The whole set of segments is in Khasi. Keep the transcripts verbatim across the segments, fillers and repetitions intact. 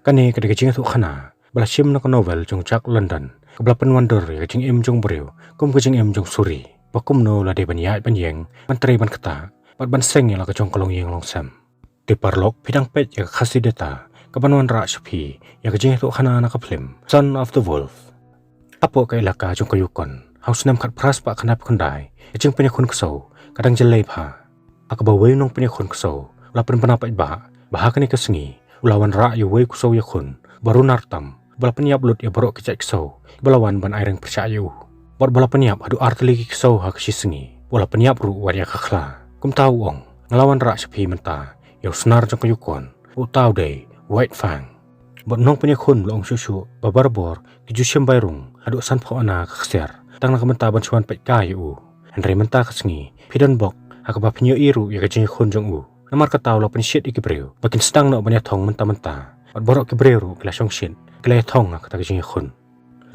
Kane ka dei ka jingïathuhkhana ba la shim na ka novel jong Jack London, kaba la pynwandur ïa ka jingim jong u briew kum ka jingim jong u suri, ba kumno la dei ban ïaid ban ïeng, ban trei ban ktah bad ban seng ïa la ka jong ka longïing longsem. Te paralok, phi dang peit ïa ka Khasi Data kaban wanrah sha phi ïa ka jingïathuhkhana na ka phlim Son of the Wolf. Hapoh ka ilaka jong ka Yukon ha u snem khatphra spah khyndai phew khyndai, ka jingpynïakhun ksew ka dang jyllei bha. Ha kaba uwei u nongpynïakhun ksew u la pynbna paidbah ba ha kane ka sngi u la wanrah ïa uwei u ksew ïakhun ba runar tam, ba la pynïap lut ïa baroh ki jait ksew ba la wan ban ai reng pyrshah ïa u. Bad ba la pynïap haduh ar tylli ki ksew ha ka shi sngi, ba la pynïap ruh wat ïa ka khla. Kumta u ong, nga la wanrah sha phi mynta ïa u snar jong ka Yukon, uta u dei White Fang. Bad u nongpynïakhun u la ong shuh shuh ba barabor ki ju shim bai rung haduh sanphew ana ka ksiar tang na ka bynta ban shu wan peit kai ïa u. Hynrei mynta ka sngi phi don bok ha kaba phin ïohi ruh ïa ka jingïakhun jong u. Namar kata u la pynshit ïa ki briew ba kin sdang noh ban ïathong mynta mynta, bad baroh ki briew ruh ki la shongshit, ki la ïathong ha kata ka jingïakhun.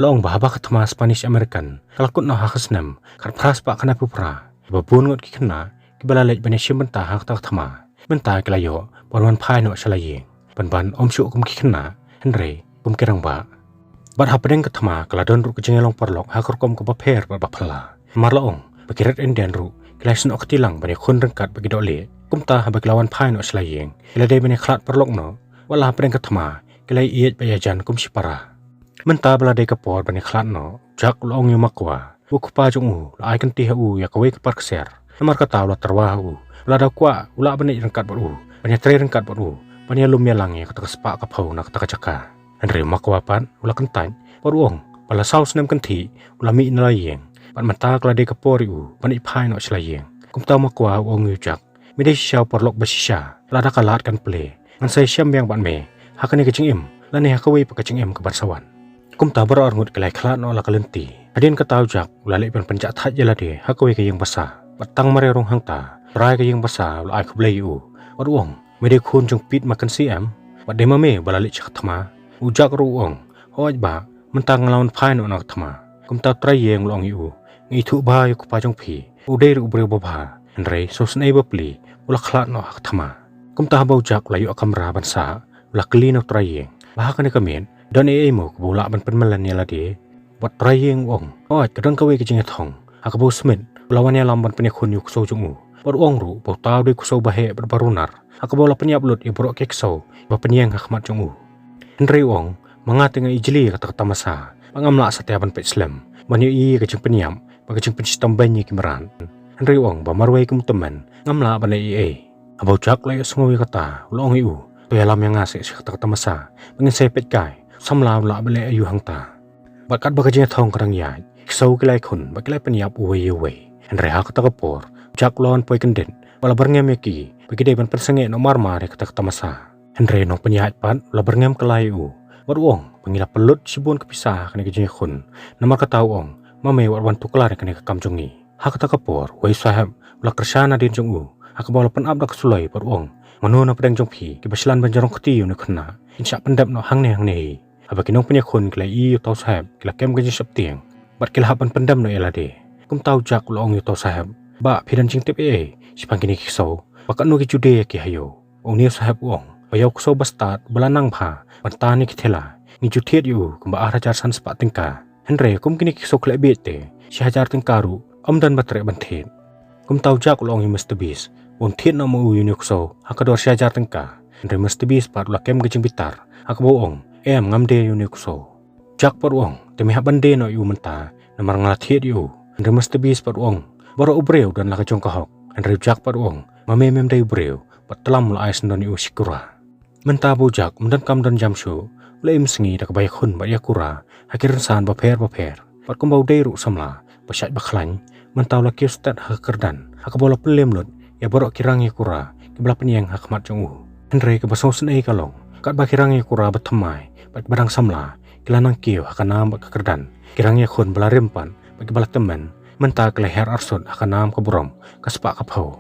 La ong ba haba ka thma Spanish American ka la kut noh ha ka snem khatphra spah khyndai phew phra, kiba bun ngut ki khynnah kiba la leit ban ïashim bynta ha kata ka thma, mynta ki la ïoh ban wan phai noh sha la ïing, pynban ym shuh kum ki khynnah, hynrei kum ki rangbah. Bad hapdeng ka thma ka la don ruh ka jingïalong paralok ha ka rukom kaba pher bad ba phylla. Namar la ong ba ki Red Indian ruh ki la ïasnoh kti lang ban ïakhun ryngkat bad ki dohlieh. Kumta haba ki la wan phai noh sha la ïing, ki la dei ban ïakhlad paralok noh, wat la hapdeng ka thma ki la ïeit bad ïajan kum shipara. Mynta ba la dei ka por ban ïakhlad noh, Jack u la ong ïa u Makwa, u kpa jong u, la ai kynti ha u ïa kawei ka par ksiar. Namar kata u la tyrwa ha u, u la da kwah u lah ban leit ryngkat bad u, ban ïatrei ryngkat bad u, ban ïalum ïalang ïa kata ka spah ka phew na kata ka jaka. Hynrei u Makwa pat u la kyntait bad u ong ba la saw snem kynthih u la mih na la ïing, bad mynta ka la dei ka por ïa u ban leit phai noh sha la ïing. Kumta u Makwa u ong ïa u Jack, me dei shisha u paralok ba shisha, lada ka lad kan plie, ngan sa ïashem biang bad me ha kane ka jingim lane ha kawei pat ka jingim kaban sa wan. Kumta baroh arngut ki la ïakhlad noh la ka lynti. Hadien kata u Jack u la leit ban pynjah thait ïa lade ha kawei ka ïing basa. Bad tang marwei rung hangta, u trai ka ïing basa u la ai khublei ïa u bad u ong, me dei khun jong Pete Mackenzie em? Bad dei ma me ba la leit sha ka thma? U Jack ruh u ong, hooid bah, mynta nga la wan phai noh na ka thma. Kumta u trai ïing u la ong ïa u, nga ithuh bha ïa u kpa jong phi, u dei ruh u briew ba bha, hynrei sngewsynei bapli u la khlad noh ha ka thma. Kumta haba u Jack u la ïoh kamra ban sah, u la kylli na u trai ïing ba ha kane ka miet don ei ei mo kaba u lah ban pynmlien ïa lade. Bad u trai ïing u ong, hooid, ka don kawei ka jingïathong ha kaba u Smith u la wan ïalam ban pynïakhun ïa u ksew jong u. Bad u ong ruh ba uta u dei u ksew ba heh bad ba runar ha kaba u la pynïap lut ïa baroh ki ksew ba pynïeng ha khmat jong u. Hynrei u ong, ma nga te nga ijli ïa kata ka tamasa, ba ngam lah satia ban peit slem ban ïohi ïa ka jingpynïap bad ka jingpynshitom beiñ ïa ki mrad. Hynrei u ong ba marwei kum u tymmen ngam lah ban leh ei ei. Haba u Jack u la ïohsngew ïa kata u la ong ïa u, to ïalam ïa nga seh sha kata ka tamasa ba ngin sa ïa peit kai, u samla u lah ban leh aïu hangta. Bad katba ka jingïathong ka dang ïaid, ki ksew ki la ïakhun bad ki la ïapynïap uwei ïa uwei. Hynrei ha kata ka por u Jack u la wan poi kyndit bad la byrngem ïa ki ba ki dei ban pynsangeh noh mar mar ïa kata ka tamasa. Hynrei u nongpynïaid pat u la byrngem kylla ïa u bad u ong ba ngi la pynlut shibun ka pisa ha kane ka jingïakhun. Namar kata u ong, ma me wat wan tuklar ïa kane ka kam jong ngi. Ha kata ka por uwei u saheb u la kyrshan hadien jong u ha kaba u la pynap da ka suloi bad u ong, mano na pdeng jong phi kiba shlan ban jrong kti ïa une u khynnah, kin shah pyndep noh hangne hangne hi. Haba ki nongpynïakhun ki la ïohi ïa uta u saheb ki la kem ka jingsheptieng bad ki la hap ban pyndem noh ïa lade. Kumta u Jack u la ong ïa uta u saheb, bah, phi don jingtip ei ei shaphang kine ki ksew, ba katno ki ju die ïa ki ha ïew? Une u saheb u ong ba ïa u ksew ba stad ba la nang bha ban tan ïa ki thela ngi ju thied ïa u kumba ar hajar san spah tyngka. Hynrei kum kine ki ksew ki leh bieit te, shi hajar tyngka ruh ym don ba treh ban thied. Kumta u Jack u la ong ïa u Mister Beast ba un thied noh ma u ïa une u ksew ha ka dor shi hajar tyngka. Hynrei u Mister Beast pat u la kem ka jingbitar ha kaba u ong, em, ngam die ïa une u ksew. U Jack pat u ong, te me hap ban die noh ïa u mynta, namar nga la thied ïa u. Hynrei u Mister Beast pat u ong, baroh u briew don la ka jong ka hok. Hynrei u Jack pat u ong, ma me mem dei u briew, bad tlam u la ai syndon ïa u sha i Kura. Mynta ba u Jack um donkam don jam shuh, u la im sngi da kaba ïakhun bad ïa Kura ha ki rynsan bapher bapher. Bad kumba u dei ruh u samla ba shait ba khlaiñ, mynta u la kiew stet ha ka kyrdan ha kaba u la pynlem lut ïa baroh ki rang ïa Kura kiba la pynïeng ha khmat jong u. Hynrei kaba sngewsynei ka long, katba ki rang ïa Kura ba thymmai bad kiba dang samla ki la nang kiew ha ka nam bad ka kyrdan, ki rang ïakhun ba la rim pat bad kiba la tymmen mynta ki la hiar arsut ha ka nam ka burom ka spah ka phew.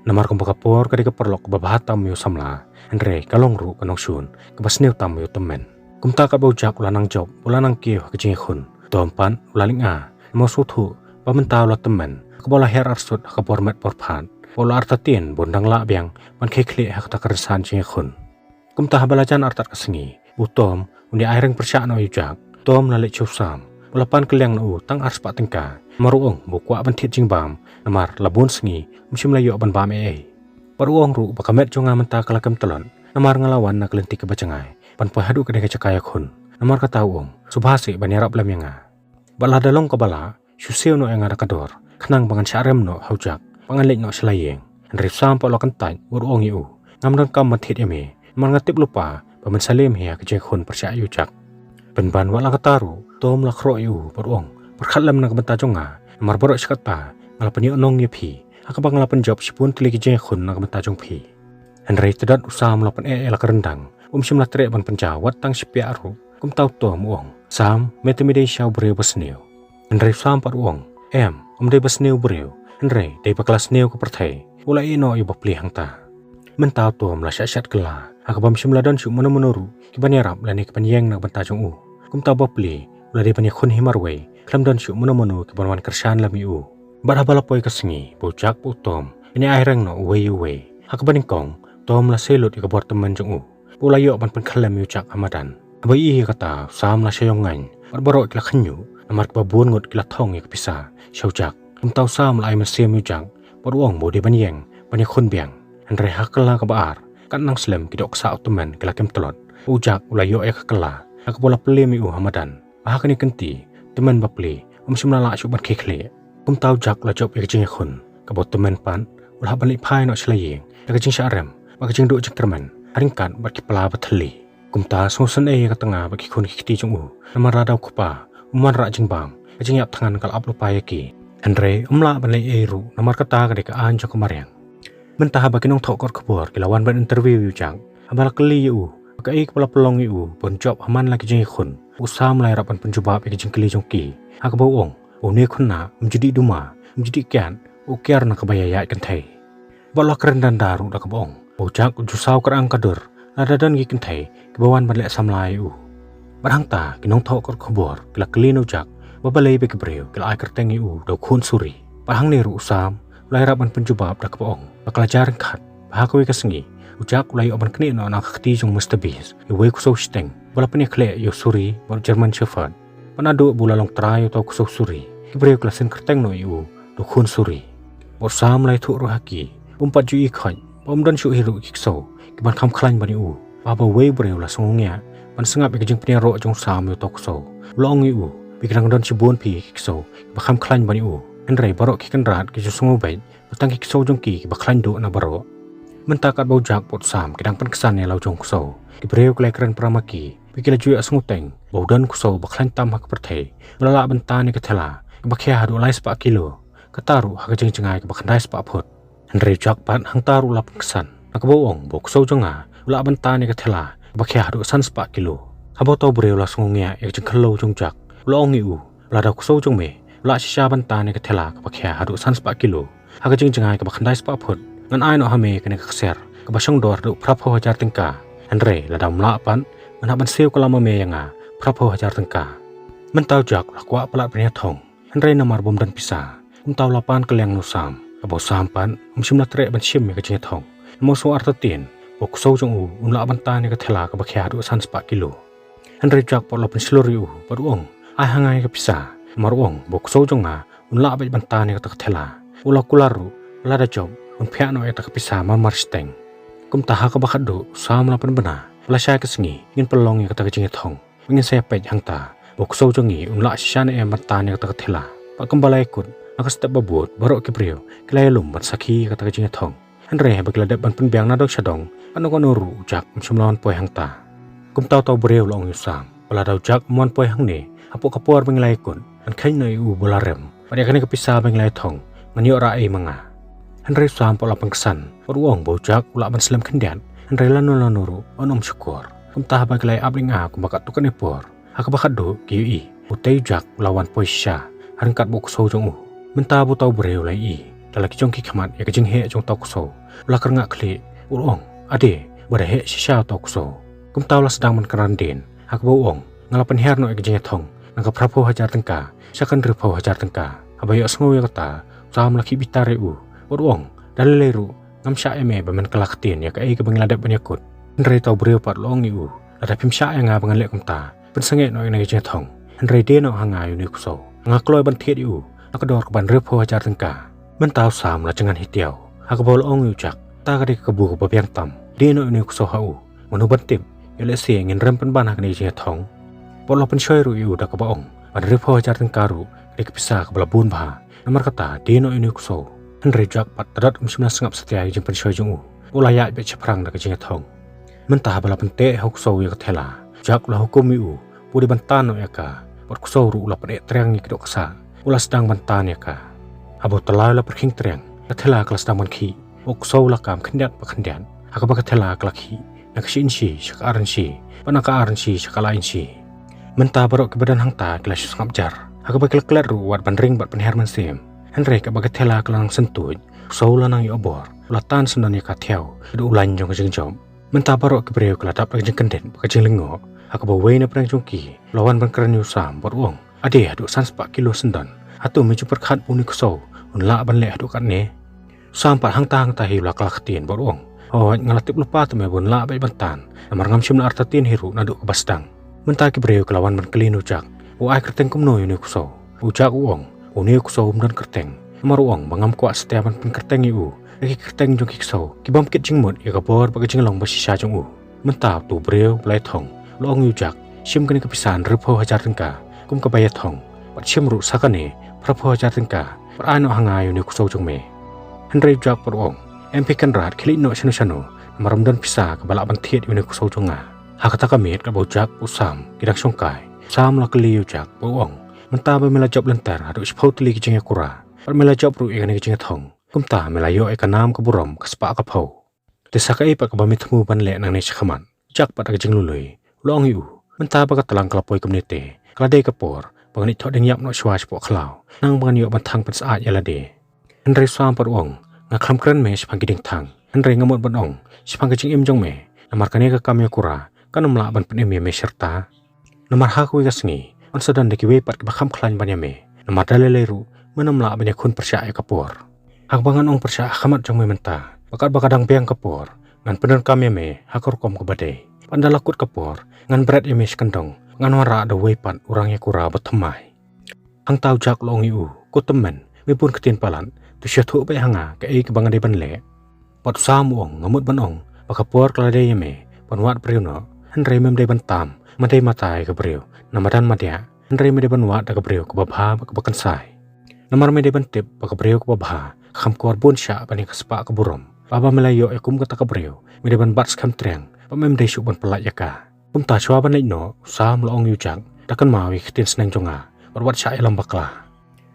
Namar kumba ka por ka dei ka paralok kaba bha tam ïa u samla, hynrei ka long ruh ka nongshun kaba sniew tam ïa u tymmen. Kumta katba u Jack u la nang jop, u la nang kiew ha ka jingïakhun, u Tom pat u la lynga. Namar u sngewthuh ba mynta u la tymmen ha kaba u la hiar arsut ha ka por met por phad, ba u la artatien ba un dang lah biang ban khie khlieh ha kata ka rynsan jingïakhun. Kumta haba la jan artat ka sngi, U Tom un ïa ai reng pyrshah noh ïa u Jack. Tom la leit sha u Sam, u la pan kylliang na u tang ar spah tyngka. Namar u ong ba u kwah ban thied jingbam, namar la bun sngi um shym la ïoh ban bam ei ei. Bad u ong ruh ba ka met jong nga mynta ka la kem tlot, namar nga la wan na ka lynti kaba jngai ban poi haduh kane ka jaka ïakhun. Namar kata u ong, sngewbha seh ban ïarap lem ïa nga. Bad lada long kaba lah, shu siew noh ïa nga da ka dor, khnang ba ngan shah rem noh ha u Jack, ba ngan leit noh sha la ïing. Hynrei u Sam pat u la kyntait bad u ong ïa u, ngam donkam ban thied ïa me, namar nga tip lypa ba men sa lem hi ha ka jingïakhun pyrshah ïa u Jack. Pynban wat la katta ruh, Tom la khroh ïa u bad u ong, pyrkhat lem na ka bynta jong nga, namar baroh shi katta nga la pynïoh nong ïa phi ha kaba nga la pynjop shibun tylli ki jingïakhun na ka bynta jong phi. Hynrei tdot u Sam u la pyneh ïa la ka ryndang, um shym la treh ban pynjaw wat tang shi piah ruh. Kumta u Tom u ong, Sam, me te me dei shisha u briew ba sniew. Hynrei u Sam pat u ong, em, um dei ba sniew u briew, hynrei dei ba ka la sniew ka pyrthei, u la ïeh noh ïa u bapli hangta. Mynta u Tom la shah shat kylla ha kaba um shym la don shuh mano mano ruh ki ban ïarap lane ki ban ïeng na ka bynta jong u. Kumta u bapli u la dei ban ïakhun hi marwei, khlem don shuh mano mano ki ban wan kyrshan lem ïa u. Bad haba la poi ka sngi ba u Jack bad u Tom kin ïa ai reng noh uwei ïa uwei, ha kaba nyngkong u Tom u la sei lut ïa ka bor tymmen jong u ba u la ïoh ban pynkhyllem ïa u Jack ha madan. Haba ïohi ïa kata u Sam u la shah ïong ngaiñ bad baroh ki la khynñiuh, namar kiba bun ngut ki la thong ïa ka pisa sha u Jack. Kumta u Sam u la ai mynsiem ïa u Jack bad u ong ba u dei ban ïeng ban ïakhun biang. Hynrei ha ka kylla kaba ar, katba nang slem ki dohksah u tymmen ki la kem tlot, u Jack u la ïoh ïa ka kylla ha kaba u la plie ïa u ha madan. Ba ha kane ka kynti u tymmen bapli um shym la lah shuh ban khie khlieh. Kumta u Jack u la jop ïa ka jingïakhun, kaba u tymmen pat u la hap ban leit phai noh sha la ïing da ka jingshah rem bad ka jingduh jingkyrmen ha ryngkat bad ki pla ba thylli. Kumta sngewsynei ïa ka tnga bad ki khun ki kti jong u, namar lada u kpa um wanrah jingbam, ka jingïap thngan ka la ap lypa ïa ki. Hynrei um lah ban leh ei ei ruh, namar kata ka dei ka aiñ jong ka mariang. Mynta haba ki nongthoh kot khubor ki la wan ban interview ïa u Jack, haba la kylli ïa u ba kaei kaba la pynlong ïa u ban jop ha man la ki jingïakhun, u Sam u la ïarap ban pynjubab ïa ki jingkylli jong ki ha kaba u ong, une u khynnah um ju dih duma, um ju dih kiad, u kiar na kaba ïaid kynthei. Bad u la kren danda ruh da kaba ong ba u Jack u ju saw kyrang ka dur lada don ki kynthei kiba wan ban leh samla ïa u. Bad hangta ki nongthoh kot khubor ki la kylli na u Jack ba balei ba ki briew ki la ai kyrteng ïa u da u khun suri. Bad hangne ruh u Sam u la ïarap ban pynjubab da kaba ong ba ka la jia ryngkat ba ha kawei ka sngi u Jack u la ïoh ban knieh noh na ka kti jong u Mister Beast ïa uwei u ksew shiteng ba la pynïakhleh ïa u suri bad u German Shepherd. Bad naduh ba u la long trai ïa uta u ksew suri, ki briew ki la syn kyrteng noh ïa u da u khun suri. Bad u Sam u la ïathuh ruh ha ki ba um pat ju i khoit ba um don shuh hi ruh ki ksew ki ban kham khlaiñ ban ïa u. Ba haba uwei u briew u la sngewngiah ban sngap ïa ka jingpynïaroh jong u Sam ïa uta u ksew, u la ong ïa u ba ki dang don shibun phi ki ksew kiba kham khlaiñ ban ïa u, hynrei baroh ki kynrad ki ju sngew beit ba tang ki ksew jong ki kiba khlaiñ duh na baroh. Mynta katba u Jack bad u Sam ki dang pynksan ïa la u jong u ksew, ki briew ki la ïakren para ma ki ba ki la ju ïohsngew teng ba u don u ksew ba khlaiñ tam ha ka pyrthei ba la lah ban tan ïa ka thela kaba khia haduh lai spah kilo, kata ruh ha ka jingjngai kaba khyndai spah phut. Hynrei u Jack pat hangta ruh u la pynksan na kaba u ong ba u ksew jong nga u lah ban tan ïa ka thela kaba khia haduh san spah kilo. Haba uta u briew u la sngewngiah ïa ka jingkhlem jong u Jack, u la ong ïa u, lada u ksew jong me u lah shisha ban tan ïa ka thela kaba khia haduh san spah kilo ha ka jingjngai kaba khyndai spah phut, ngan ai noh ha me kane ka ksiar kaba shong dor haduh phraphew hajar tyngka. Hynrei lada um lah pat, ngan hap ban siew kylla ma me ïa nga phraphew hajar tyngka. Mynta u Jack u la kwah palat ban ïathong, hynrei namar ba um don pisa, kumta u la pan kylliang na u Sam, kaba u Sam pat um shym la treh ban shim ïa ka jingïathong. Namar u sngew artatien ba u ksew jong u un lah ban tan ïa ka thela kaba khia haduh san spah kilo. Hynrei u Jack pat u la pynshlur ïa u bad u ong, ai ha nga ïa ka pisa, namar u ong ba u ksew jong nga un lah beit ban tan ïa kata ka thela. U la kular ruh ba lada jop un phiah noh ïa kata ka pisa marmar shiteng. Kumta ha kaba khatduh u Sam u la pynbna ba lashai ka sngi ngin pynlong ïa kata ka jingïathong, ba ngin sa ïa peit hangta ba u ksew jong ngi un lah shisha ne em ban tan ïa kata ka thela. Bad kumba la ïakut ha ka step ba bud, baroh ki briew ki la ïalum ban sakhi ïa kata ka jingïathong. Hynrei haba ki la dep ban pynbiang na dong sha dong, katno katno ruh u Jack um shym la wan poi hangta. Kumta uta u briew u la ong ïa u Sam ba lada u Jack um wan poi hangne hapoh ka por ba ngi la ïakut, ngan kheiñ noh ïa u ba la rem, bad ïa kane ka pisa ba ngi la ïathong ngan ïoh rah ei ma nga. Hynrei u Sam pat u la pynksan bad u ong ba u Jack u lah ban slem khyndiat, hynrei lano lano ruh un ym shukor. Kumta haba ki la ïa ap lynga kumba katto katne por, ha kaba khatduh ki ïohi ba utei u Jack u la wan poi shisha ha ryngkat bad u ksew jong u. Mynta ba uta u briew u la ïohi da la ki jong ki khmat ïa ka jingheh jong uta u ksew, u la kyrngah khlieh bad u ong, ade, ba da heh shisha uta u ksew. Kumta u la sdang ban kren dien ha kaba u ong, nga la pynhiar noh ïa ka jingïathong na ka phraphew hajar tyngka sha ka hynriewphew hajar tyngka. Haba ïohsngew ïa kata u Sam u la khih bitar ïa u bad u ong, da lei lei ruh ngam shah ïa me ba men kylla ktien ïa kaei kaba ngi la dep ban ïakut. Hynrei uta u briew pat u la ong ïa u Lada phim shah ïa nga ba ngan leh kumta, pynsangeh noh ïa kane ka jingïathong. Hynrei die noh ha nga ïa une u ksew. Nga kloi ban thied ïa u na ka dor kaba hynriewphew hajar tyngka. Mynta u Sam u la jngan hitiaw ha kaba u la ong ïa u Jack, ta ka dei ka kabu kaba biang tam. Die noh ïa une u ksew ha u. Mano ban tip ïoh lehse ngin rem pynban ha kane ka jingïathong. Bad u la pynshoi ruh ïa u da kaba ong ba hynriewphew hajar tyngka ruh ka dei ka pisa kaba la bun bha. Namar kata die noh ïa une u ksew. Hynrei u Jack pat tad um shym la sngap satia ïa ka jingpynshoi jong u. U la ïaid beit shaphrang da ka jingïathong. Mynta haba la pynteh ha u ksew ïa ka thela, u Jack u la hukum ïa u ba u dei ban tan noh ïa ka. Bad u ksew ruh u la pyneh triang ïa ki doh ka sah, u la sdang ban tan ïa ka. Haba u tyllai u la pyrkhing triang, ka thela ka la sdang ban khih. U ksew u la kam khyndiat pa khyndiat, ha kaba ka thela ka la khih na ka shi inshi sha ka ar inshi, bad na ka ar inshi sha ka lai inshi. Mynta baroh kiba don hangta ki la shu sngap jar ha kaba ki la klet ruh wat ban ring bad pynher mynsiem. Hynrei kaba ka thela ka la nang syntuid, u ksew u la nang ïoh bor, u la tan syndon ïa ka thiaw haduh u lain jong ka jingjop. Mynta baroh ki briew ki la dap da ka jingkyndit bad ka jinglyngngoh, ha kaba uwei na pdeng jong ki u la wan ban kren ïa u Sam bad u ong, ade, haduh san spah kilo syndon, hato me ju pyrkhat ba une u ksew un lah ban leh haduh katne? U Sam pat hangta hangta hi u la kylla ktien bad u ong, hooid, nga la tip lypa te me ba un lah beit ban tan, namar ngam shym la artatien hi ruh naduh kaba sdang. Mynta ki briew ki la wan ban kylli na u Jack ba u ai kyrteng kumno ïa une u ksew. U Jack u ong ba une u ksew um don kyrteng, namar u ong ba ngam kwah satia ban pynkyrteng ïa u da ki kyrteng jong ki ksew ki bym kit jingmut ïa ka bor bad ka jinglong ba shisha jong u. Mynta uto u briew ba la ïathong u la ong ïa u Jack, shim kane ka pisa hynriewphew hajar tyngka kum kaba ïathong, bad shim ruh sa kane phraphew hajar tyngka, bad ai noh ha nga ïa une u ksew jong me. Hynrei u Jack pat u ong, em phi kynrad, khie leit noh shano shano, namar ym don pisa kaba lah ban thied ïa une u ksew jong nga. Ha kata ka miet kaba u Jack bad u Sam ki dang shongkai, u Sam u la kylli ïa u Jack bad u ong, mynta ba me la jop lynter haduh shiphew tylli ki jingïakura, bad me la jop ruh ïa kane ka jingïathong, kumta me la ïoh ïa ka nam ka burom ka spah ka phew. Te sa kaei pat kaba me thmu ban leh nangne shakhmat? U Jack pat da ka jinglului u la ong ïa u, mynta ba ka tlang ka la poi kumne te, ka la dei ka por ba ngan leit thoh dieng ïap noh shuwa shapoh khlaw, khnang ba ngan ïoh ban thang pynsyaid ïa lade. Hynrei u Sam pat u ong, nga khlem kren me shaphang ki diengthang, hynrei nga mut ban ong shaphang ka jingim jong me, namar kane ka kam ïakura kan ym lah ban pynim ïa me shirta. Namar ha kawei ka sngi yn sa don da kiwei pat kiba kham khlaiñ ban ïa me, namar da lei lei ruh men ym lah ban ïakhun pyrshah ïa ka por. Ha kaba ngan ong pyrshah ha khmat jong me mynta, ba katba ka dang biang ka por, ngan pyndonkam ïa me ha ka rukom kaba dei. Bad ynda la kut ka por, ngan bret ïa me sha kyndong, ngan wanrah da uwei pat u rang ïakura ba thymmai. Hangta u Jack u la ong ïa u, ko tymmen, me bun ktien palat, to sngewthuh beit ha nga kaei kaba nga dei ban leh. Bad u Sam u ong, nga mut ban ong ba ka por ka la dei ïa me ban wad briew noh, hynrei mem dei ban tam, ma dei mata ïa ka briew na madan madiah, hynrei me dei ban wad da ka briew kaba bha bad kaba kynsai. Namar me dei ban tip ba ka briew kaba bha ka kham kor bun shah ban ïa ka spah ka burom. Ba haba me la ïoh ïa kum kata ka briew, me dei ban bat skhem triang, ba mem dei shuh ban pyllait ïa ka. Kumta shuwa ban leit noh, u Sam u la ong ïa u Jack, da kynmaw ïa ka ktien sneng jong nga, bad wat shah ïalam bakla.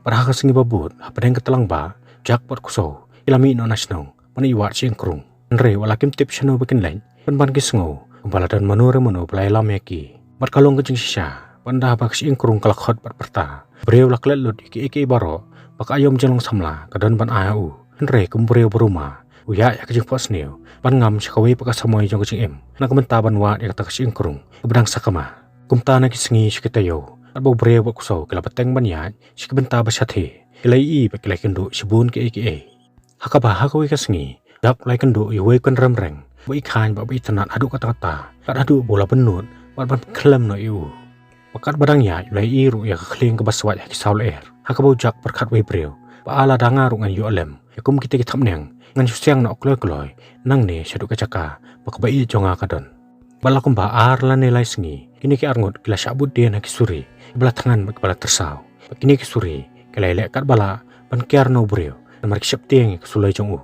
Bad ha ka sngi ba bud, hapdeng ka tlang ba, u Jack bad u ksew ki la mih noh na shnong ban ïa wad shyieng krung. Hynrei wat la kim tip shano ba kin leit, pynban ki sngew kumba la don mano re mano ba la ïalam ïa ki. Bad ka long ka jingshisha, bad ynda ba ka shyieng krung ka la khot bad pyrta, u briew u la klet lut ïa kiei kiei baroh ba ka aïom jinglong samla ka don ban ai ha u. Hynrei kum u briew ba ruma, u ïaid ha ka jingphohsniew ban ngam sha kawei pat ka samoi jong ka jingim, na ka bynta ban wad ïa kata ka shyieng krung kaba dang sakma. Kumta na ki sngi sha ki taïew, katba u briew bad u ksew ki la bteng ban ïaid sha ki bynta ba shathie, ki la ïohi bad ki la ïakynduh shibun kiei kiei. Ha kaba ha kawei ka sngi, u Jack u la ïakynduh ïa uwei u kynrem reng ba i khaiñ bad ba i tynnad haduh katta katta, kat haduh ba u la bynnud bad ban pynkhyllem noh ïa u. Bad katba dang ïaid u la ïohi ruh ïa ka khlieng kaba swait ha ki saw lyer, ha kaba u Jack u pyrkhat wei briew ba, a, lada nga ruh ngan ïoh lem ïa kum kita ki thapniang, ngan shu siang noh kloi kloi nangne shaduh ka jaka ba kaba ïeit jong nga ka don. Bad la kumba ar lane lai sngi, kine ki arngut ki la shah bud dien ha ki suri kiba la thngan bad kiba la tyrsaw. Bad kine ki suri ki la ïaleh katba lah ban kiar na u briew, namar ki sheptieng ïa ka suloi jong u.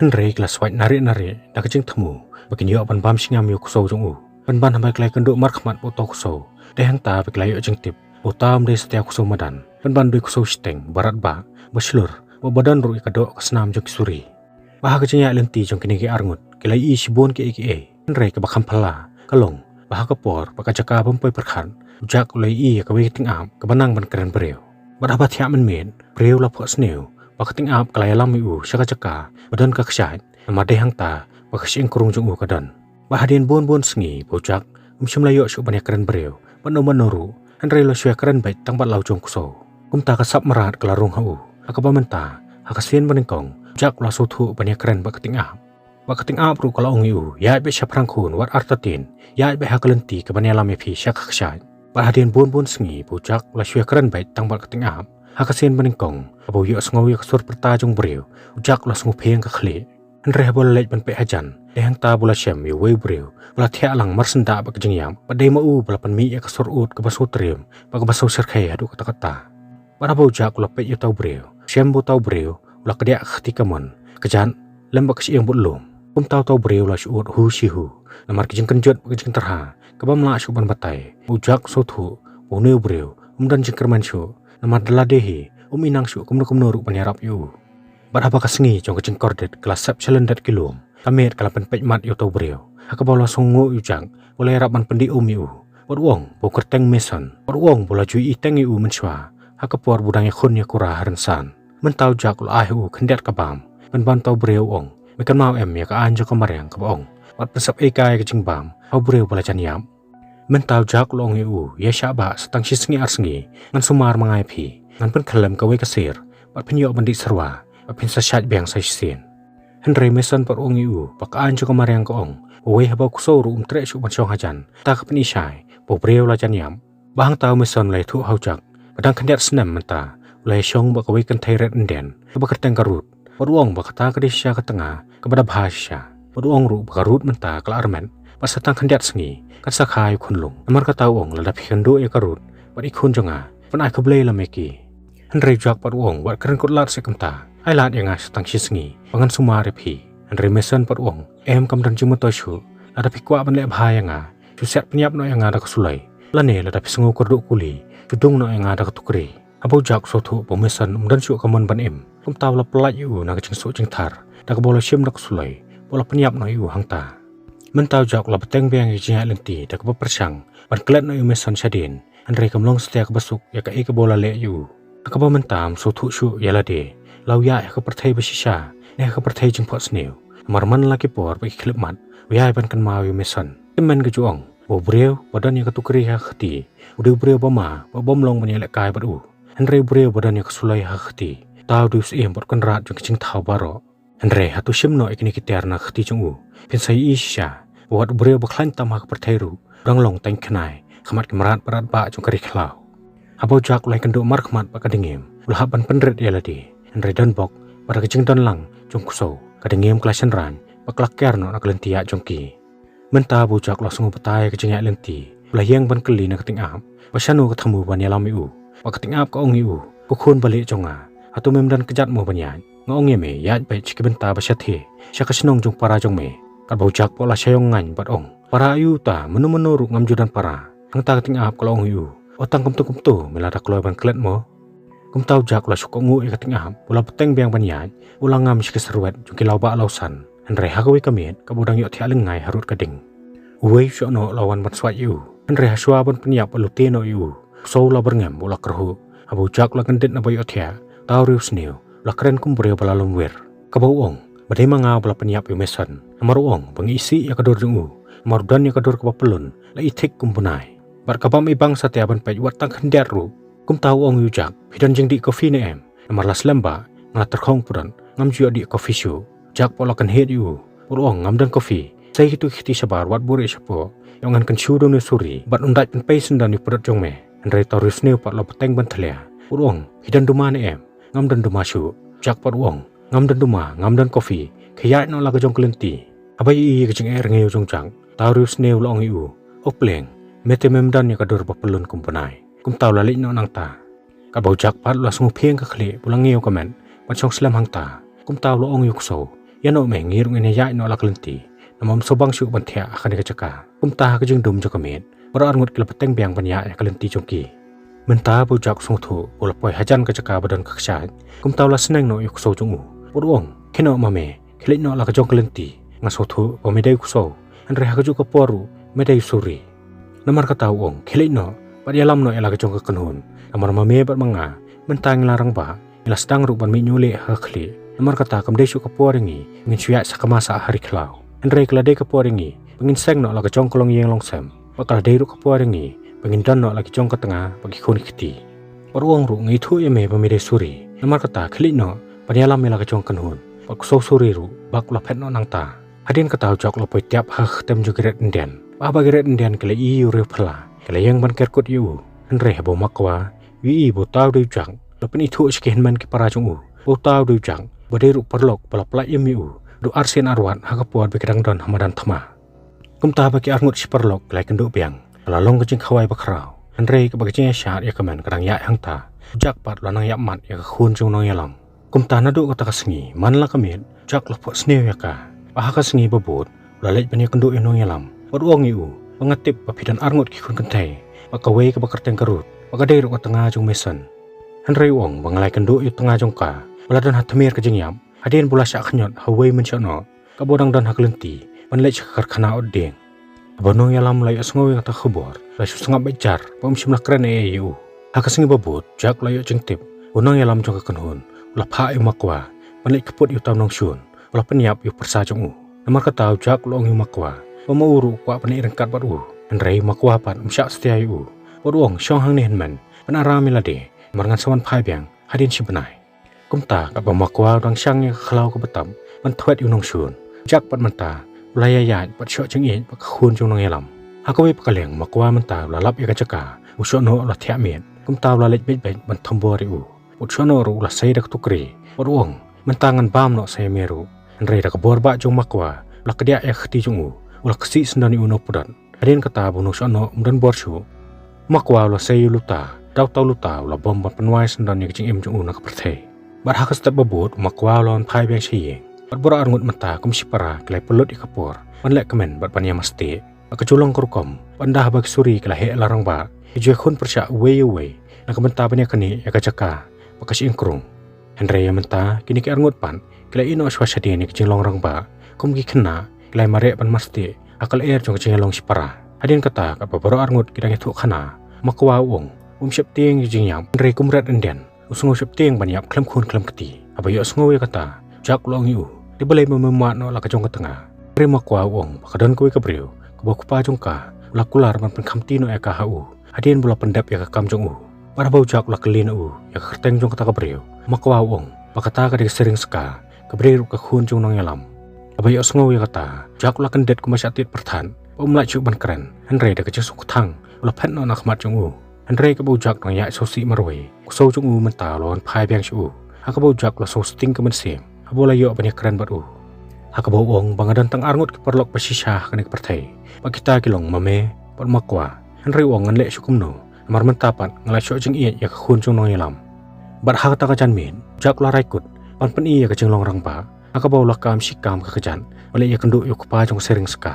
Hynrei ki la swait narieh narieh da ka jingthmu ba kin ïoh ban bam shngam ïa u ksew jong u. Pynban haba ki la ïakynduh markhmat bad uto u ksew, dei hangta ba ki la ïoh jingtip ba uta um dei satia u ksew madan, pynban u dei u ksew shiteng ba radbah, ba shlur, bad ba don ruh ïa ka doh ka snam jong ki suri. Bad ha ka jingïaid lynti jong kine ki arngut, ki la ïohi shibun kiei kiei, hynrei kaba kham phylla ka long ba ha ka por bad ka jaka bym poi pyrkhat, u Jack u la ïohi ïa kawei ka tyngab kaba nang ban kren briew. Bad haba thiah mynmiet, u briew u la phohsniew ba ka tyngab ka la ïalam ïa u sha ka jaka ba don ka kshaid, namar dei hangta ba ka shyieng krung jong u ka don. Bad hadien bun bun sngi ba u Jack um shym la ïoh shuh ban ïakren briew bad no bad no ruh, hynrei u la shu ïakren beit tang bad la u jong u ksew. Kumta ka sap mrad ka la rung ha u, ha kaba mynta ha ka sien ba nyngkong u Jack u la sngewthuh ban ïakren bad ka tyngab. Bad ka tyngab ruh ka la ong ïa u, ïaid beit shaphrang khun, wat artatien, ïaid beit ha ka lynti kaban ïalam ïa phi sha ka kshaid. Bad hadien bun bun sngi ba u Jack u la shu ïakren beit tang bad ka tyngab, ha ka sien banyngkong, haba u ïohsngew ïa ka sur pyrta jong u briew, u Jack u la sngewphieng ka khlieh. Hynrei haba u la leit ban peit hajan, dei hangta ba u la shem ïa uwei u briew ba la thiah lang mar syndah bad ka jingïap, bad dei ma u ba la pynmih ïa ka sur ud kaba sngewtriem bad kaba sngewshyrkhei haduh katta katta. Bad haba u Jack u la peit ïa uta u briew, u shem ba uta u briew u la kdiah ka kti kamon, kjat lem bad ka shyieng bad lum. Kumta uta u briew u la shu ud hu shi hu, namar ka jingkynjut bad ka jingtyrha kabym lah shuh ban batai. U Jack u sngewthuh ba une u briew um don jingkyrmen shuh, namar da lade hi um i nang shuh kumno kumno ruh ban ïarap ïa u. Bad haba ka sngi jong ka jingkordit ka la sep sha lyndet ki lum, ka miet ka la pynpeit mat ïa uta u briew, ha kaba u la sngewnguh ïa u Jack ba u la ïarap ban pyndih um ïa u. Bad u ong ba u kyrteng Mason, bad u ong ba u la ju iteng ïa u mynshuwa ha ka por ba u dang ïakhun ïakura ha rynsan. Mynta u Jack u la ai ha u khyndiat ka bam, pynban uta u briew u ong, me kynmaw em ïa ka aiñ jong ka mariang kaba ong, wat pynsep ei kai ka jingbam ha u briew ba la jan ïap. Mynta u Jack u la ong ïa u, ïa shah bah, sa tang shi sngi ar sngi ngan sumar ma nga ïa phi, ngan pynkhyllem kawei ka sir, bad phin ïoh ban dih syrwa, bad phin sa shait biang sa shisien. Hynrei Mason pat u ong ïa u ba ka aiñ jong ka mariang ka ong, uwei haba u ksew ruh um treh shuh ban shong hajan, kata ka pyni shai ba u briew u la jan ïap. Bad hangta u Mason u la ïathuh ha u Jack ba dang khyndiat snem mynta u la ïashong bad kawei ka kynthei rit Indian kaba kyrteng ka Ruth. Bad u ong ba kata ka dei shisha ka tnga kaba da bha shisha. Bad u ong ruh ba ka Ruth mynta ka la armet, bad sa tang khyndiat sngi kan sa kha ïa u khunlung. Namar kata u ong, lada phi kynduh ïa ka Ruth bad i khun jong nga, pynai khublei lem ïa ki. Hynrei u Jack pat u ong, wat kren kut lad seh kumta, ai lad ïa nga sa tang shi sngi ba ngan sumar ïa phi. Hynrei Mason pat u ong, em, kam don jingmyntoi shuh, lada phi kwah ban leh bha ïa nga, shu siat pynïap noh ïa nga da ka suloi, lane lada phi sngew kyrduh kuli, shu dung noh ïa nga da ka tukri. Haba u Jack u sngewthuh ba u Mason um don shuh ka mon ban im, kumta u la pyllait ïa u na ka jingsuh jingthar, da kaba u la shim da ka suloi ba u la pynïap noh ïa u hangta. Mynta u Jack u la bteng biang ïa ka jingïaid lynti da kaba pyrshang ban klet noh ïa u Mason shadien, hynrei kam long satia kaba suk ïa kaei kaba u la leh ïa u. Ha kaba mynta um sngewthuh shuh ïa lade, la u ïaid ha ka pyrthei ba shisha ne ha ka pyrthei jingphohsniew. Namar man la ki por bad ki khyllipmat u ïai ban kynmaw ïa u Mason. Tymmen ka ju ong ba u briew ba don ïa ka tukri ha ka kti u dei u briew ba ma bad bym long ban ïalehkai bad u. Hynrei u briew ba don ïa ka suloi ha ka kti, uta u dei u syiem bad kynrad jong ki jingthaw baroh. Hynrei hato shim noh ïa kine ki tiar na ka kti jong u, phin sa ïohi shisha ba wat u briew ba khlaiñ tam ha ka pyrthei ruh u dang long tang khnai ha khmat ki mrad bad atbah jong ka ri khlaw. Haba u Jack u la ïakynduh markhmat bad ka dngiem, u la hap ban pynrit ïa lade. Hynrei donbok bad da ka jingdon lang jong u ksew, ka dngiem ka la shynraiñ bad ka la ker noh na ka lynti ïaid jong ki. Mynta ba u Jack u la sngew batai ïa ka jingïaid lynti, u la ïeng ban kylli na ka tyngab ba shano ka thmu ban ïalam ïa u. Bad ka tyngab ka ong ïa u, ko khun ba lieh jong nga, hato mem don kjat mo ban ïaid? Nga ong ïa me, ïaid beit sha ki bynta ba shathie, sha ka shnong jong u para jong me. Katba u Jack pat u la shah ïong ngaiñ bad ong, para aïu uta, mano mano ruh ngam ju don para. Hangta ka tyngab ka la ong ïa u, o, tang kumto kumto me la da kloi ban klet mo? Kumta u Jack u la shu kohnguh ïa ka tyngab, u la bteng biang ban ïaid, u la ngam sha ki syrwet jong ki lawbah lawsan. Hynrei ha kawei ka miet, kaba u dang ïohthiah lyngngai harud ka ding, uwei u shohnoh u la wan ban swait ïa u. Hynrei ha shuwa ban pynïap bad lute noh ïa u, u ksew u la byrngem bad u la kyrhuh. Haba u Jack u la kyndit na ba ïohthiah, uta u riewsniew u la kren kum u briew ba la lum wir, kaba u ong ba dei ma nga ba la pynïap ïa u Mason. Namar u ong ba ngi isih ïa ka dur jong u, namar u don ïa ka dur kaba pyllun, la i thik kum u bnai. Bad kabym i bang satia ban peit wat tang khyndiat ruh. Kumta u ong ïa u Jack, phi don jingdih coffee ne em? Namar la slem ba nga la tyrkhong pudot, ngam ju ïoh dih coffee shuh. Jack pat u la kynhied ïa u bad u ong, ngam don coffee. Sei kito ki kti shabar, wat buhrieh shapoh. Ïoh ngan kynshew da une u suri bad un dait pynpei syndon ïa u pudot jong me. Hynrei uta u riewsniew pat u la bteng ban thlia bad u ong, phi don duma ne em? Ngam don duma shuh. Jack pat u ong, ngam don duma, ngam don coffee, khie ïaid noh la ka jong ka lynti. Haba ïohi ïa ka jingeh rngiew jong u Jack, uta u riewsniew u la ong ïa u, o plieng, me te mem don ïa ka dur ba pyllun kum u bnai. Kumta u la leit noh nangta. Katba u Jack pat u la sngewphieng ka khlieh bad u la ngiew ka met ban shong slem hangta. Kumta u la ong ïa u ksew, ïa noh me, ngi ruh ngin ïaid noh la ka lynti, namar ym sngewbang shuh ban thiah ha kane ka jaka. Kumta ha ka jingdum jong ka miet, baroh arngut ki la bteng biang ban ïaid ha ka lynti jong ki. Mynta ba u Jack u sngewthuh ba u la poi hajan ka jaka ba don ka kshaid, kumta u la sneng noh ïa u ksew jong u bad u ong, khie noh ma me, khie leit noh la ka jong ka lynti. Nga sngewthuh ba me dei u ksew, hynrei ha kajuh ka por ruh me dei u suri. Namar kata u ong, khie leit noh bad ïalam noh ïa la ka jong ka kynhun. Namar ma me bad ma nga mynta ngi la rangbah, ngi la sdang ruh ban mih ñiuh lieh ha ka khlieh. Namar kata kam dei shuh ka por ïa ngi ba ngin shu ïaid sah ka ma sah ha ri khlaw. Hynrei ka la dei ka por ïa ngi ba ngin seng noh la ka jong ka longïing longsem, bad ka la dei ruh ka por ïa ngi ba ngin don noh la ki jong ka tnga bad ki khun ki kti. Bad u ong ruh, nga ithuh ïa me ba me dei suri. Namar kata khie leit noh ban ïalam ïa la ka jong ka kynhun. Bad u ksew suri ruh bak u la phet noh nangta. Hadien kata u Jack u la poi tiap ha ka kyrteng jong ki Red Indian. Bad haba ki Red Indian ki la ïohi ïa u riewphylla, ki la ïeng ban ker kut ïa u. Hynrei haba u Makwa u ïohi ba uta u dei u Jack, u la pynithuh sha ki hynmen ki para jong u ba uta u dei u Jack, ba dei ruh u paralok ba la pynlait im ïa u da u arsien arwat ha ka por ba ki dang don ha madan thma. Kumta haba ki arngut shi paralok ki la ïakynduh biang, ka la long ka jingkhawai bakhraw. Hynrei kaba ka jingïaishah ïa ka kmen ka dang ïaid hangta, u Jack pat u la nang ïap mat ïa ka khun jong u nongïalam. Kumta naduh kata ka sngi, man la ka miet, u Jack u la phohsniew ïa ka. Bad ha ka sngi ba bud, u la leit ban ïakynduh ïa u nongïalam. Bad u ong ïa u ba nga tip ba phi don arngut ki khun kynthei, bad kawei kaba kyrteng ka Ruth, bad ka dei ruh ka tnga jong u Mason. Hynrei u ong ba nga la ïakynduh ïa u tnga jong ka ba la don ha tmier ka jingïap, hadien ba u la shah khñiot ha uwei u mynshohnoh kaba u dang don ha ka lynti ban leit sha ka karkhana ot dieng. Haba u nongïalam u la ïohsngew ïa kata ka khubor, u la shu sngap beit jar, bad um shym la kren ei ei ïa u. Ha ka sngi ba bud, u Jack u la ïoh jingtip ba u nongïalam jong ka kynhun u la phah ïa u Makwa ban leit kyput ïa uta u nongshun u la pynïap ïa u pyrsa jong u. Namar kata u Jack u la ong ïa u Makwa ba ma u ruh u kwah ban leit ryngkat bad u. Hynrei u Makwa pat um shah satia ïa u, bad u ong, shong hangne hynmen, pynïaid ïa lade, namar ngan sa wan phai biang hadien shi bnai. Kumta katba u Makwa u dang shang ïa ka khlaw kaba tap ban thwet ïa u nongshun, u Jack pat mynta u la ïaid bad shoh jingïeit bad ka khun jong u nongïalam. Ha kawei pat ka liang u Makwa mynta u la lap ïa ka jaka, u shohnoh u la thiah miet. Kumta u la leit beit beit ban thombor ïa u. Bad u shohnoh ruh u la sei da ka tukri, bad u ong, mynta ngan bam noh sa ïa me ruh. Hynrei da ka bor bah jong u Makwa, u la kdiah ïa ka kti jong u, u la ksih syndon ïa u na u pudot. Hadien kata ba u nongshun noh um don bor shuh, u Makwa u la sei ïa u luta, da uta u luta u la bom ban pynwai syndon ïa ka jingim jong u na ka pyrthei. Bad ha ka step ba bud u Makwa u la wan phai biang sha ïing. Bad baroh arngut mynta kum shipara ki la pynlut ïa ka por ban leh kmen bad ban ïa mastieh. Bad ka ju long ka rukom, bad ynda haba ki suri ki la heh la rangbah, ki ju ïakhun pyrshah uwei ïa uwei na ka bynta ban ïaknieh ïa ka jaka bad ka shyieng krung. Hynrei ïa mynta kine ki arngut pat ki la ïeh noh shuwa shadien ïa ka jinglong rangbah kum ki khynnah, ki la ïa mareh ban mastieh ha ka lyer jong ka jingïalong shipara. Hadien kata katba baroh arngut ki dang ïathuh khana, u Makwa u ong um sheptieng ïa ka jingïap, hynrei kum u Red Indian u sngew sheptieng ban ïap khlem khun khlem kti. Haba ïohsngew ïa kata, u Jack u la ong ïa u, te balei ba mem wad noh la ka jong ka tnga? Hynrei u Makwa u ong ba ka don kawei ka briew kaba u kpa jong ka u la kular ban pynkhamti noh ïa ka ha u hadien ba u la pyndep ïa ka kam jong u. Bad haba u Jack u la kylli na u ïa ka kyrteng jong kata ka briew, u Makwa u ong ba kata ka dei ka Sering Ska, kaba dei ruh ka khun jong u nongïalam. Haba ïohsngew ïa kata, u Jack u la kyndit kumba shah tied pyrthat, bad um lah shuh ban kren, hynrei da ka jingsngewkthang u la phet noh na khmat jong u. Hynrei katba u Jack u dang ïaid sngewsih marwei, u ksew jong u mynta u la wan phai biang sha u, ha kaba u Jack u la sngewsting ka mynsiem haba u la ïoh ban ïakren bad u. Ha kaba u ong ba nga don tang arngut ki paralok ba shisha ha kane ka pyrthei, bad kita ki long ma me bad u Makwa. Hynrei u ong ngan leh shuh kumno, namar mynta pat nga la shoh jingïeit ïa ka khun jong u nongïalam. Bad ha kata ka janmiet u Jack u la rai kut ban pyni ïa ka jinglong rangbah, ha kaba u la kam shi kam ka kjat ban leit ïakynduh ïa u kpa jong ka Sering Ska.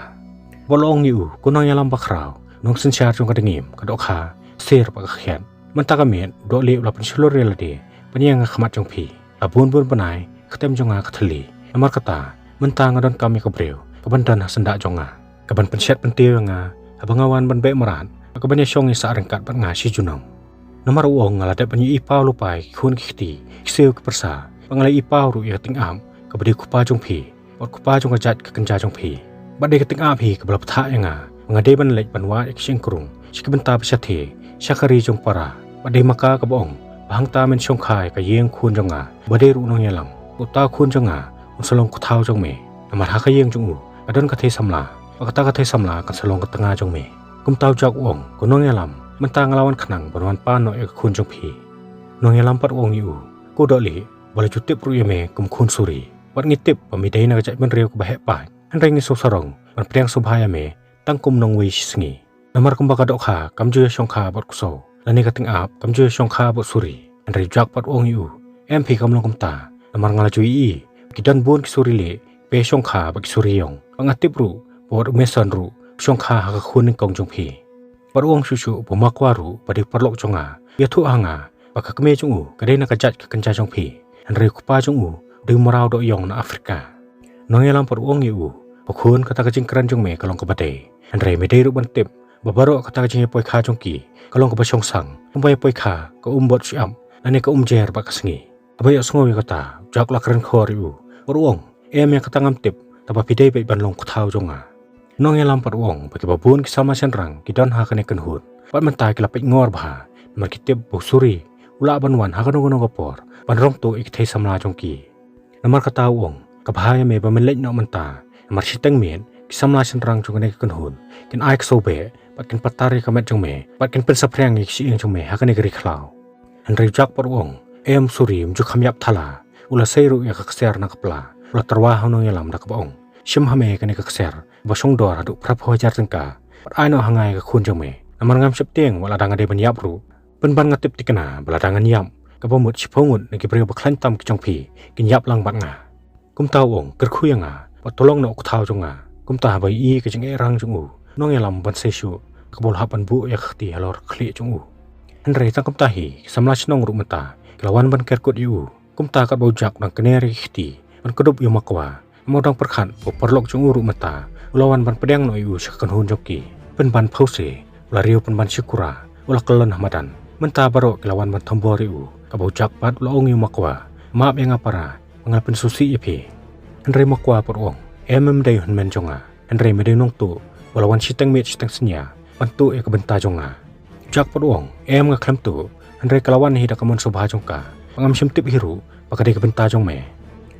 Bad u la ong ïa u, ko nongïalam bakhraw, nongsynshar jong ka dngiem, ka dohkha, sir bad ka khiat, mynta ka miet u dohlieh u la pynshlur ïa lade ban ïeng ha khmat jong phi. La bun bun bnai ka ktem jong nga ka thylli, namar kata mynta nga donkam ïa ka briew kaban don ha syndah jong nga, kaban pynshet pyntiew ïa nga haba nga wan ban beh mrad, kaban ïashong ïasah ryngkat bad nga shi junom. Namar u ong nga la dep ban ïohi paw lypa ïa ki khun ki kti, ki siew ki pyrsa, bad nga la ïohi paw ruh ïa ka tyngab kaba dei u kpa jong phi bad u kpa jong ka jait ka kynja jong phi. Bad dei ka tyngab hi kaba la bthah ïa nga ba nga dei ban leit ban wad ïa ka shyieng krung sha ki bynta ba shathie, sha ka ri jong para. Bad dei ma ka kaba ong ba hangta men shongkha ïa ka ïing khun jong nga, ba dei ruh u nongïalam. Uta u khun jong nga un sa long u kthaw jong me, namar ha ka ïing jong u ka don ka thei samla, bad kata ka thei samla kan sa long ka tnga jong me. Kumta u Jack u ong, ko nongïalam, mynta nga la wan khnang ban wan pan noh ïa ka khun jong phi. U nongïalam pat u ong ïa u, ko dohlieh, ba la ju tip ruh ïa me kum khun suri, bad ngi tip ba me dei na ka jaitbynriew kaba heh paid, hynrei ngi sngewsarong ban pdiang sngewbha ïa me tang kum nongwei shi sngi. Namar kumba ka dohkha kam ju ïashongkha bad u ksew, lane ka tyngab kam ju ïashongkha bad u suri. Hynrei u Jack pat u ong ïa u, em, phi kam long kumta, namar nga la ju ïohi ba ki don bun ki suri lieh ba ïashongkha bad ki suri ïong, bad nga tip ruh ba wat u Mason ruh u shongkha ha ka khun nyngkong jong phi. Bad u ong shuh shuh ba u Makwa ruh ba dei u paralok jong nga u ïathuh ha nga ba ka kmie jong u ka dei na ka jait ka kynja jong phi, hynrei u kpa jong u u dei u mraw doh ïong na Afrika. U nongïalam pat u ong ïa u, ko khun, kata ka jingkren jong me ka long kaba dei, hynrei me dei ruh ban tip ba baroh kata ka jingïapoikha jong ki ka long kaba shongsang, kumba ïapoikha ka um bad u shyiap, lane ka um jer bad ka sngi. Haba ïohsngew ïa kata, u Jack u la kren khor ïa u, bad u ong, em, ïa kata ngam tip, tangba phi dei beit ban long u kthaw jong nga. U nongïalam pat u ong ba kiba bun ki samla shynrang ki don ha kane ka kynhun, bad mynta ki la peit ngor bha, namar ki tip ba u suri u lah ban wan ha kano kano ka por ban rong tuh ïa ki thei samla jong ki. Namar kata u ong, ka bha ïa me ba men leit noh mynta, Namar shiteng miet ki samla shynrang jong kane ka kynhun kin ai ksew beh bad kin patar ïa ka met jong me bad kin pynsaphriang ïa ka shyieng jong me ha kane ka ri khlaw. Hynrei u Jack pat u ong, em Suri, ym ju kham ïap thala. U la sei ruh ïa ka ksiar na ka pla, u la tyrwa ha u nongïalam da kaba ong, shim ha me kane ka ksiar ba shongdor haduh phra phew hajar tyngka bad ai noh ha nga ïa ka khun jong me. Namar ngam sheptieng wat lada nga dei ban ïap ruh. Pynban nga tip thikna ba lada ngan ïap, kaba mut shiphew ngut na ki briew ba khlaiñ tam ki jong phi kin ïap lang bad nga. Kumta u ong, kyrkhu ïa nga bad to long noh u kthaw jong nga. Kumta haba ïohi ïa ka jingehrang jong u nongïalam ban sei shuh, kaba u la hap ban buh ïa ka kti halor ka khlieh jong u. Hynrei tang kumta hi, ki samla shnong ruh mynta ki la wan ban ker kut ïa u. Kumta katba u Jack u dang kner ïa ki kti ban kdup ïa u Makwa, namar u dang pyrkhat ba u paralok jong u ruh mynta u la wan ban pdiang noh ïa u sha ka kynhun jong ki. Pynban phewse u la riew pynban shikura, u la kyllon ha madan. Mynta baroh ki la wan ban thombor ïa u, katba u Jack pat u la ong ïa u Makwa, map ïa nga para, ba nga la pynsngewsih ïa phi. Hynrei u Makwa pat u ong, em, ym dei u hynmen jong nga, hynrei me dei u nongtuh ba la wan shiteng miet shiteng synñia ban tuh ïa ka bynta jong nga. U Jack pat u ong, em, nga khlem tuh, hynrei ka la wan hi da ka mon sngewbha jong ka, ba ngam shym tip hi ruh ba ka dei ka bynta jong me.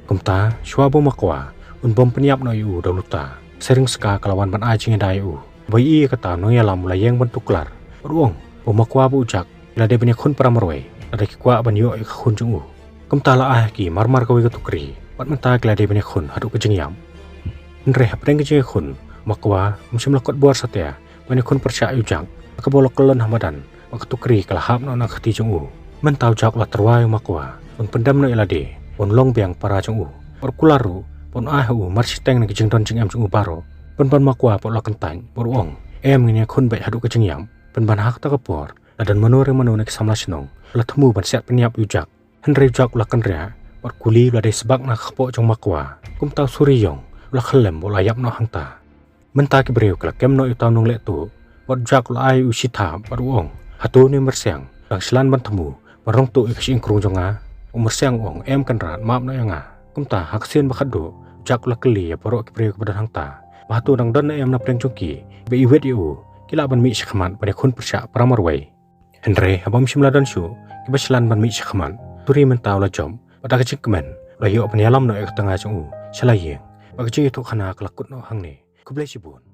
Kumta shuwa ba u Makwa un bym pynïap noh ïa u da u luta, Sering Ska ka la wan ban ai jingïada ïa u. Ba ïohi ïa kata u nongïalam u la ïeng ban tuklar bad u ong ba u Makwa bad u Jack ki la dei ban ïakhun para marwei lada ki kwah ban ïoh ïa ka khun jong u. Kumta la ai ha ki marmar kawei ka tukri bad mynta ki la dei ban ïakhun haduh ka jingïap. Hynrei hapdeng ka jingïakhun, u Makwa um shym la kot bor satia ban ïakhun pyrshah ïa u Jack, katba u la kyllon ha madan bad ka tukri ka la hap noh na ka kti jong u. Mynta u Jack u la tyrwa ïa u Makwa ba un pyndem noh ïa lade, ba un long biang para jong u, bad u kular ruh ba un ai ha u marshiteng na ki jingdon jingem jong u baroh. Pynban u Makwa pat u la kyntait bad u ong, em, ngin ïakhun beit haduh ka jingïap. Pynban ha kata ka por la don mano re mano na ki samla shnong ba la thmu ban siat pynïap ïa u Jack. Hynrei u Jack u la kynriah bad kuli ba la dei sbak na ka kpoh jong u Makwa. Kumta u Suri Yong u la khyllem bad u la ïap noh hangta. Mynta ki briew ki la kem noh ïa uta u nongleh tuh bad u Jack u la ai u shithap bad u ong, hato une u myrsiang u dang shlan ban thmu ban rong tuh ïa ka shyieng krung jong nga? U myrsiang u ong, em kynrad, map noh ïa nga. Kumta ha ka sien ba khatduh u Jack u la kylli ïa baroh ki briew kiba don hangta ba hato dang don ne em na pdeng jong ki ba iwit ïa u ki lah ban mih sha khmat ban ïakhun pyrshah para marwei. Hynrei haba um shym la don shuh kiba shlan ban mih sha khmat, u Suri mynta u la jop bad da ka jingkmen u la ïoh ban ïalam noh ïa ka tnga jong u sha la ïing, bad ka jingïathuhkhana ka la kut noh hangne. Khublei shibun.